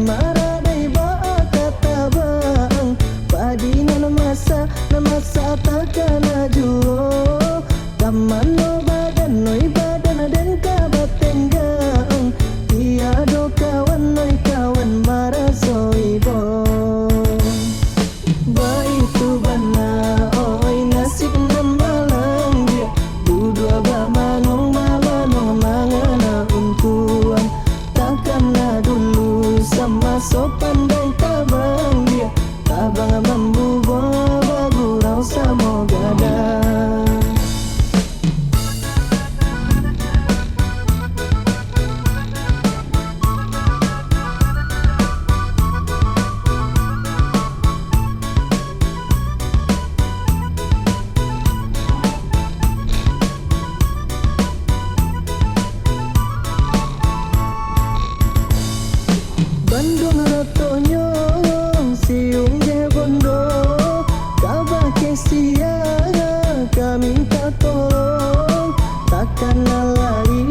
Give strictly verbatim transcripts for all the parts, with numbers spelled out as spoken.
Maradai baa ka tabang, padi nan masak, nan masak takana juo. Ka mano badan, oi badan, den ka batenggang, tiado kawan, oi kawan, maraso ibo. Baitu bana, oi nasib nan balambiak, duduak bamanong, bamanong mangana untuang. Takana dulu samaso pandai tabang dia, tabang mambubuang bagurau samo gadang. Banduang rotonyo siung je bondo, ka bakeh sia ka minta tolong, takana lai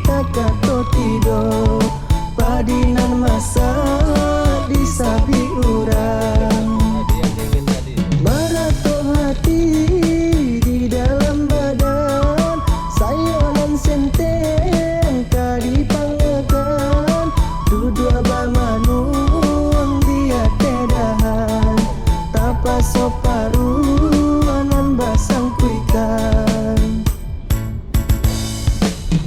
takato tido, padi nan masak disabik urang. Marato hati di dalam badan, sayo nan senteng ka dipangakan, duduak bamanuang di ateh dahan, tapaso paruah nan basangkuikan.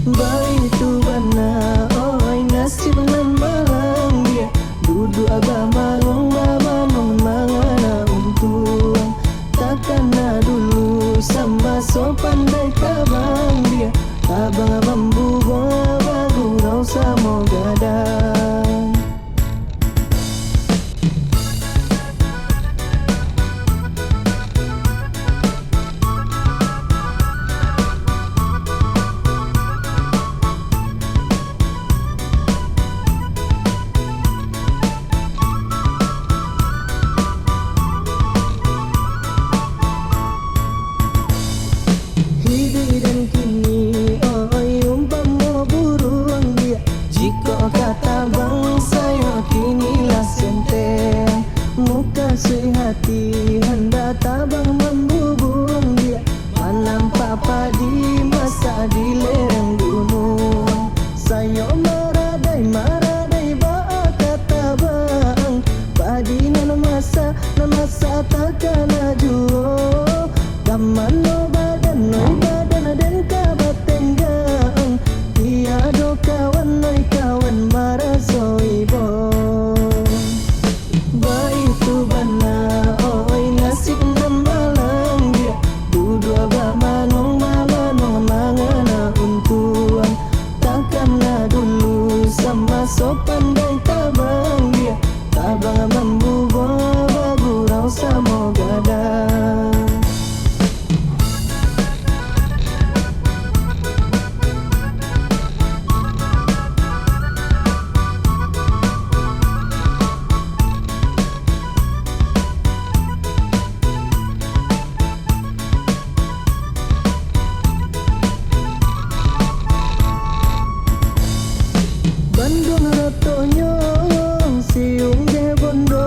Baitu bana, oi nasib nan balambiak, duduak bamanuang, bamanuang mangana untuang. Takana dulu samaso pandai tabang dia, tabang mambubuang bagurau samo gadang. Hiduik den kini, oi, umpamo buruang dia. Jikok ka tabang, sayo kini lah senteng. Mukasuik hati, handak tabang mambubuang dia. Manampak padi masak di lereng gunuang. Sayo maradai, maradai baa ka tabang. Padi nan masak, nan masak takana juo. Ka mano badan, oi badan, den ka batenggang. Tiado kawan, oi kawan, maraso ibo. Baitu bana, oi nasib nan balambiak, duduak bamanuang, bamanuang mangana untuang. Takana dulu samaso pandai tabang dia, tabang mambubuang bagurau samo gadang. Banduang rotonyo siung je bondo,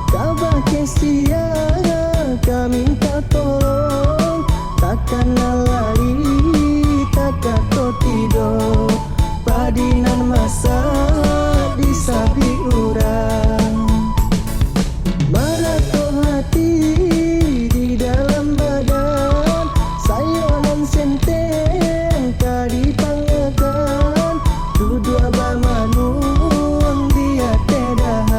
ka bakeh sia ka minta tolong, takana lai takato tido, padi nan masak disabik urang. Marato hati di dalam badan, sayo nan senteng ka dipangakan, duduak bamanuang di ateh dahan.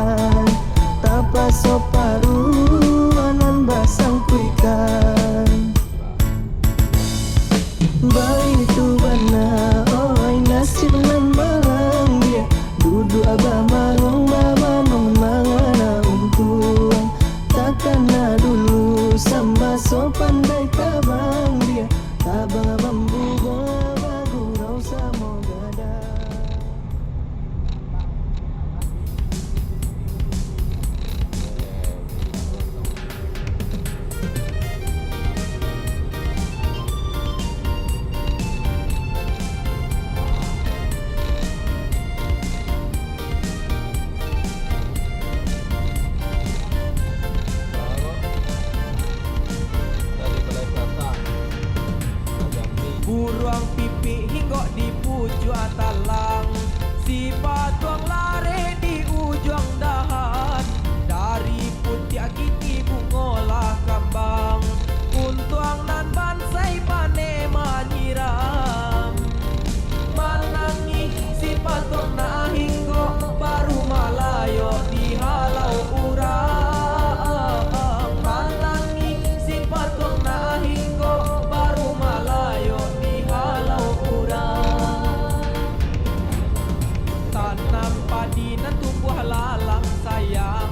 Padi nan tumbuah lalang sayang,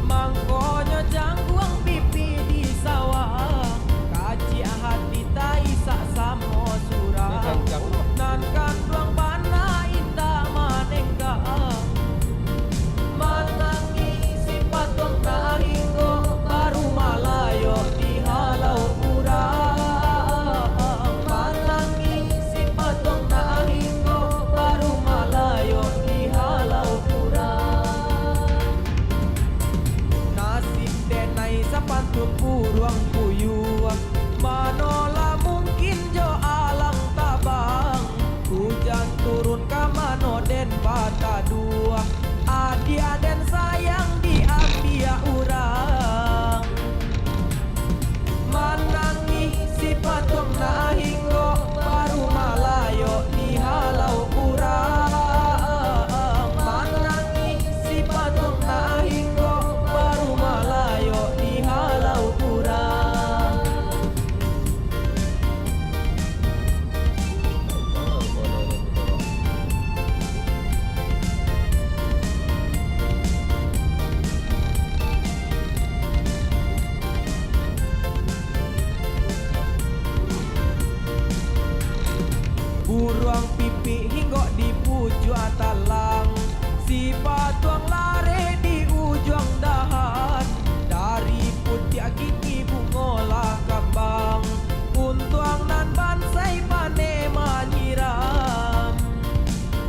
mangkonyo jangguang pipi di sawah. Kaciak hati taisak samo surang, nan kanduang bana indak manengka. Manangih si patuang nan inggo baru malayo di halau urang. Manangih si patuang nan inggo baru malayo di halau urang. Nasib denai sapantun buruang puyuah, mano lah mungkin jo alang tabang. Ujan turun ka mano den bataduah, adiak den sayang diambiak urang. Manangih si patuang nan inggo baru malayo di halau urang. Manangih si patuang nan inggo baru malayo di halau urang. Buruang pipik hinggok di pucuak talang, si patuang lareh di ujuang dahan. Dari putiak gigi bungo lah kambang, untuang nan bansai paneh manyiram.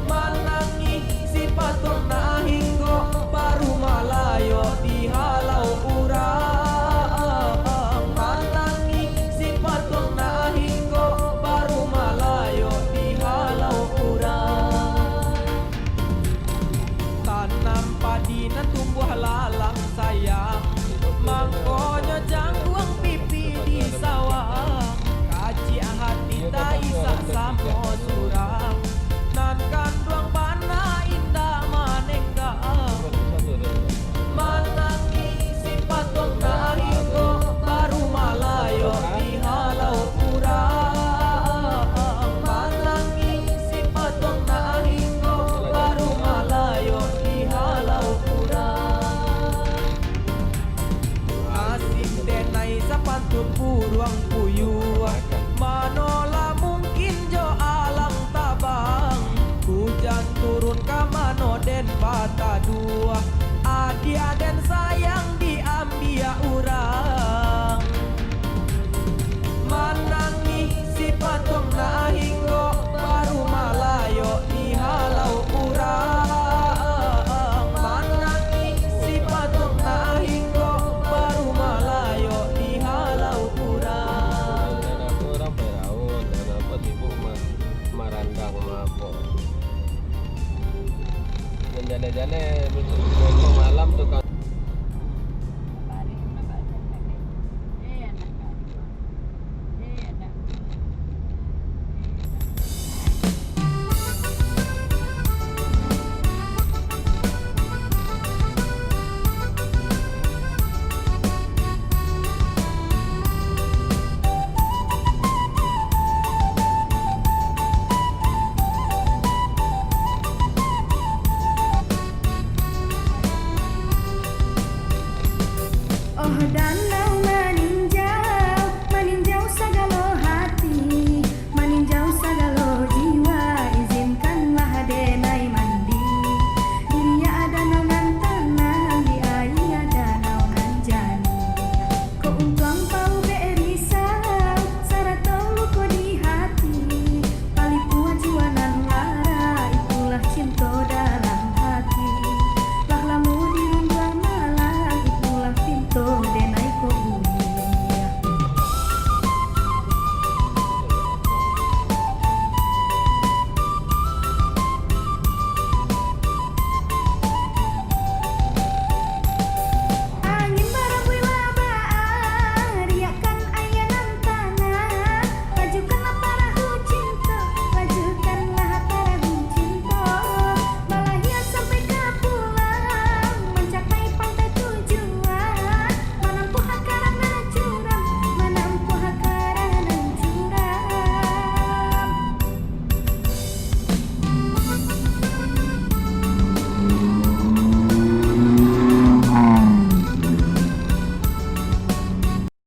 Manangih si patuang nan inggo baru malayo di halau urang. Manangih si patuang nan inggo baru malayo di halau urang. Tanam padi nan tumbuah lalang sayang, mangkonyo jangguang pipi di sawah. Kaciak hati taisak samo surang, nan kanduang bana indak manengka. Manangih si patuang nan inggo baru malayo di halau urang. Manangih si patuang nan inggo baru malayo di halau urang. Nasib denai sapantun buruang puyuah, mano lah mungkin jo alang tabang. Ujan turun ka mano den bataduah, adiak den sayang diambiak urang. Manangih si patuang nan inggo baru malayo di halau urang. Manangih si patuang nan inggo baru malayo di halau urang. Nan apo urang Firaun, nan apo sibuk ma-, marandang ma-, apo. Nan jaleh-jaleh, malam tu kan.